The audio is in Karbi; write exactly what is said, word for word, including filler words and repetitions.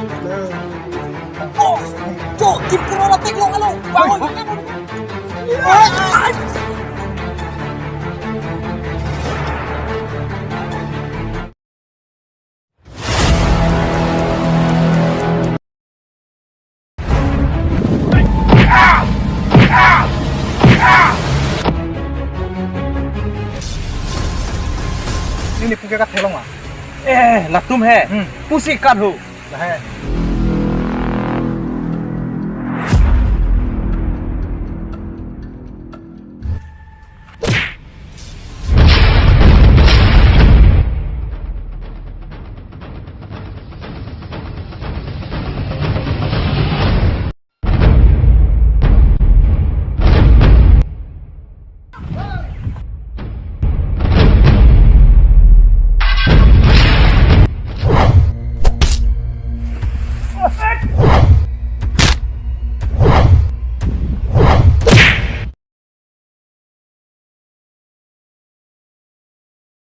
Oh, cok, Kim Kro Latek lo, alo, bangun, bangun. Neli puke kat helong ah. Eh, latum he. Hmm. Pusi kat ho. Lahai.